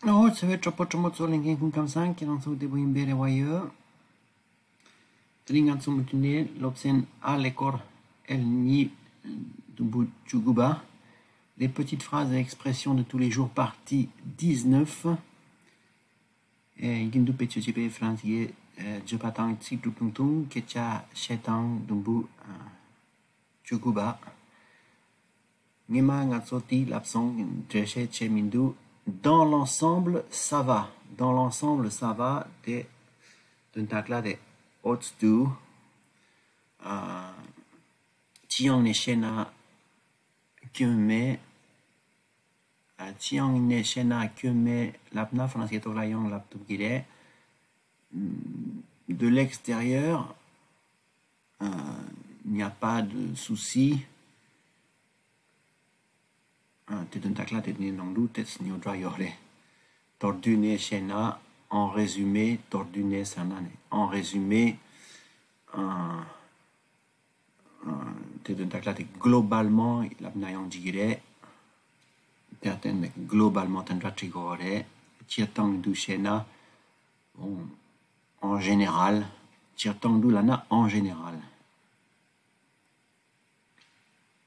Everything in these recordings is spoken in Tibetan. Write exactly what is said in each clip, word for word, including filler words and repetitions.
ཨོ་ཚེ་བའི་གྲོགས་པོ་གྲོགས་མོ་ཚོ་ལྷན་རྒྱས་སྐུ་ཁམས་བཟང་། ཁྱེད་རང་ཚོ་བདེ་པོ་ཡིན་པའི་རེ་བ་ཡོད། དེ་རིང་ང་ཚོ་མུ་མཐུད་ནས་སློབ་ཚན་ཨ་ཀླད་ཀོར་ཨེལ་གཉིས་དུམ་བུ་བཅུ་དགུ་པ། Les petites phrases et expressions de tous les jours, partie dix-neuf. ཨེ་ཡིན་འདུག་བེད་སྤྱོད་བྱས་པའི་ཧྥ་རན་སིའི་ཨེ་བརྗོད་པ་དང་ཚིག་གྲུབ་ཐུང་ཐུང་སྐད་ཆ་བཤད་སྟངས་དུམ་བུ་ཨ་བཅུ་དགུ་པ། སྔོན་མ་ང་ཚོ་དེའི་བསླབ་སོང་འགྲེལ་བཤད་བྱས་མི་འདུག Dans l'ensemble, ça va. Dans l'ensemble, ça va. དེ་དོན་དག་ལ་དེ་འོ་ཙི་འདུག་ཨ་སྤྱི་ཡོངས་ནས་བཤད་ན་སྐྱོན་མེད། ཨ་སྤྱི་ཡོངས་ནས་བཤད་ན་སྐྱོན་མེད་ལབ་ན་ཧྥ་རན་སིའི་ཐོག་ལ་ཡང་ལབ་ཐུབ་ཀྱི་རེད། De l'extérieur, euh, il n'y a pas de souci. ཨ་དེ་དོན་དག་ལ་དེ་ནས་ནང་དུ་ཏོག་ཙམ་རྙོག་དྲ་ཡོད་རེད། མདོར་བསྡུས་ནས་བཤད་ན། en résumé, མདོར་བསྡུས་ནས་ཟེར་ན་ནི། en résumé, ཨ་ཨ་དེ་དོན་དག་ལ་དེ་globalement ལབ་ན་ཡང་འགྲིག་གི་རེད། དེར་བརྟེན་ནས་globalement དེ་འདྲ་བྲིས་དགོས་རེད། སྤྱིར་བཏང་དུ་བཤད་ན། bon, en général. སྤྱིར་བཏང་དུ་ལབ་ན་en général.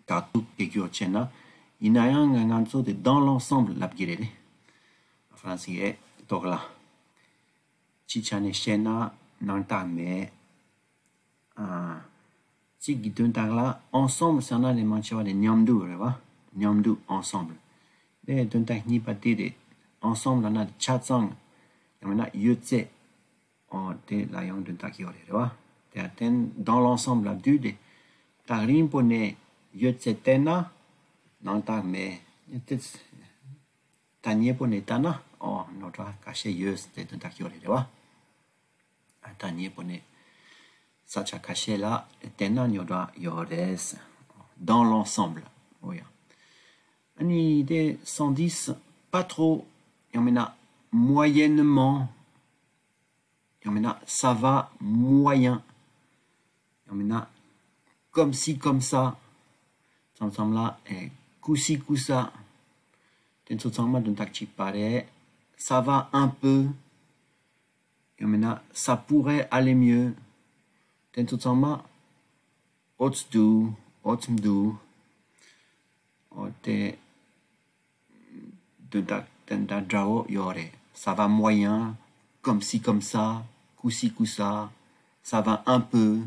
ག་དུས་སྐད་སྒྱུར་བྱས་ན། ཡིན་ན་ཡང་ང་ང་ཚོ་དེ་dans l'ensemble ལབ་ཀྱི་རེད། ཧྥ་རན་སིའི་ཐོག་ལ། སྤྱིའི་ཆ་ནས་བཤད་ན་སྣང་དག་མེད། ཨ་གཅིག་གི་དོན་དག་ལ་ensemble ཟེར་ན་ནི་མང་ཆེ་བ་ནི་མཉམ་དུ་རེད་བ། མཉམ་དུ་ensemble། དེ་དོན་དག་གཉིས་པ་དེ་རེད། ensemble ལབ་ན་ཆ་ཚང་། ཡང་མིན་ན་ཡོད་ཚད། ཨོ་དེ་ལ་ཡང་དོན་དག་ཡོད་རེད་རེད་བ། དེར་བརྟེན་dans l'ensemble ལབ་དུས་དེ། ཐག་རིང་པོ་ནས་ཡོད་ཚད་བལྟས་ན་སྣང་དག་མེད། དེ་ཐག་ཉེ་པོ་ནས་བལྟས་ན་ཨོ་རྙོག་དྲ་ཁ་ཤས་ཡོད་ཟེར་དེ་དོན་དག་ཡོད་རེད་རེད་བ། ཨ་ཐག་ཉེ་པོ་ནས་ས་ཆ་ཁ་ཤས་ལ་བལྟས་ན་རྙོག་དྲ་ཡོད་རེད། Dans l'ensemble. ཨོ་ཡ། ཨ་ནི་དེ་cent dix, pas trop. ཡང་མིན་ན་moyennement. ཡང་མིན་ན་ça va moyen. ཡང་མིན་ན་comme ci comme ça. མཚམས་མཚམས་ལ་ཨེ་coup ci coup ça. དེ་ཚོ་ཚང་མ་དོན་དག་གཅིག་པ་རེད། Ça va un peu. ཡང་མིན་ན་ça pourrait aller mieux. དེ་ཚོ་ཚང་མ་འོ་ཙི་འདུག་འོ་ཙམ་འདུག་འོ་དེ་དོན་དག་དེ་འདྲ་འདྲ་བོ་ཡོད་རེད། ça va moyen, comme ci comme ça, coup ci coup ça, ça va un peu,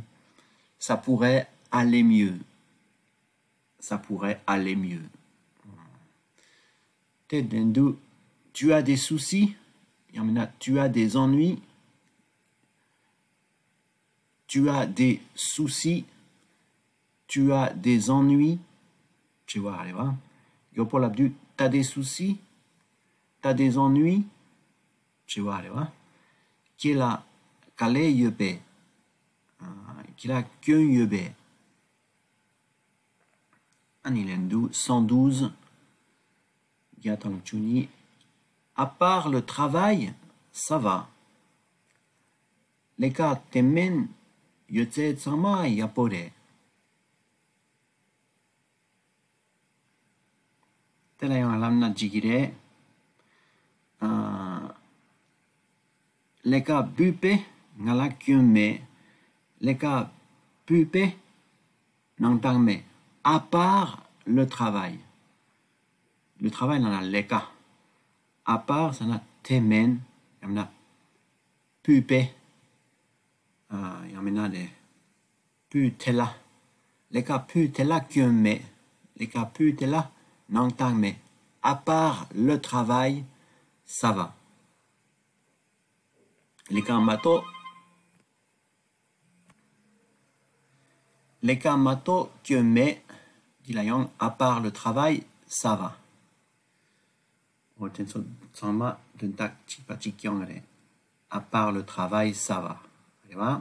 ça pourrait aller mieux, ça pourrait aller mieux. དེ་དེ་འདུག Tu as des soucis? ཡང་མིན་ན། Tu as des ennuis? Tu as des soucis? Tu as des ennuis? དྲི་བ་རེད་བ། ཡོད་པོ་ལབ་དུས། T'as des soucis? T'as des ennuis? དྲི་བ་རེད་བ། ཁྱེད་ལ་དཀའ་ལས་ཡོད་པས། ཨ་ཁྱེད་ལ་སྐྱོན་ཡོད་པས། ཨ་ནི་ལན་དུ་cent douze, བརྒྱ་དང་བཅུ་གཉིས། À part le travail, ça va. ལས་ཀ་དེ་མིན་ཡོད་ཚད་ཚང་མ་ཡག་པོ་རེད། དེ་ལ་ཡང་ལབ་ན་འགྲིག་གི་རེད། ཨ་ལས་ཀ་ཕུད་པས་ང་ལ་སྐྱོན་མེད། ལས་ཀ་ཕུད་པས་སྣང་དག་མེད། À part le travail. Le travail ལབ་ན་ལས་ཀ། À part ཟེར་ན་དེ་མིན། ཡང་ན་ཕུད་པས། ཨ་ཡང་མིན་ན་དེ་ཕུད་དེ་ལ། ལས་ཀ་ཕུད་དེ་ལ་སྐྱོན་མེད། ལས་ཀ་ཕུད་དེ་ལ་སྣང་དག་མེད། À part le travail, ça va. ལས་ཀ་མ་གཏོགས། ལས་ཀ་མ་གཏོགས་སྐྱོན་མེད། འདི་ལ་ཡང་à part le travail, ça va. འོ་དེ་ཚོ་ཚང་མ་དོན་དག་གཅིག་པ་གཅིག་རྐྱང་རེད། À part le travail, ça va. རེད་བ། ཨ་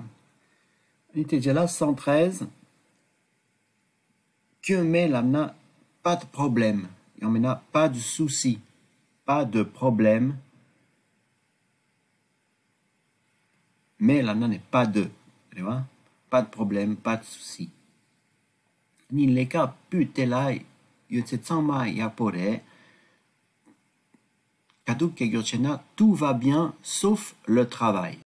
ནི་དེ་རྗེས་ལ་cent treize. སྐྱོན་མེད་ལབ་ན་pas de problème. ཡང་མིན་ན་pas de souci. Pas de problème. མེད་ལབ་ན་ནི་pas de རེད་བ། Pas de problème, pas de souci. ནི་ལས་ཀ་ཕུད་དེ་ལ་ཡོད་ཚད་ཚང་མ་ཡག་པོ་རེད། ཁ་ཐུག་སྐད་སྒྱུར་བྱས་ན། Tout va bien, sauf le travail.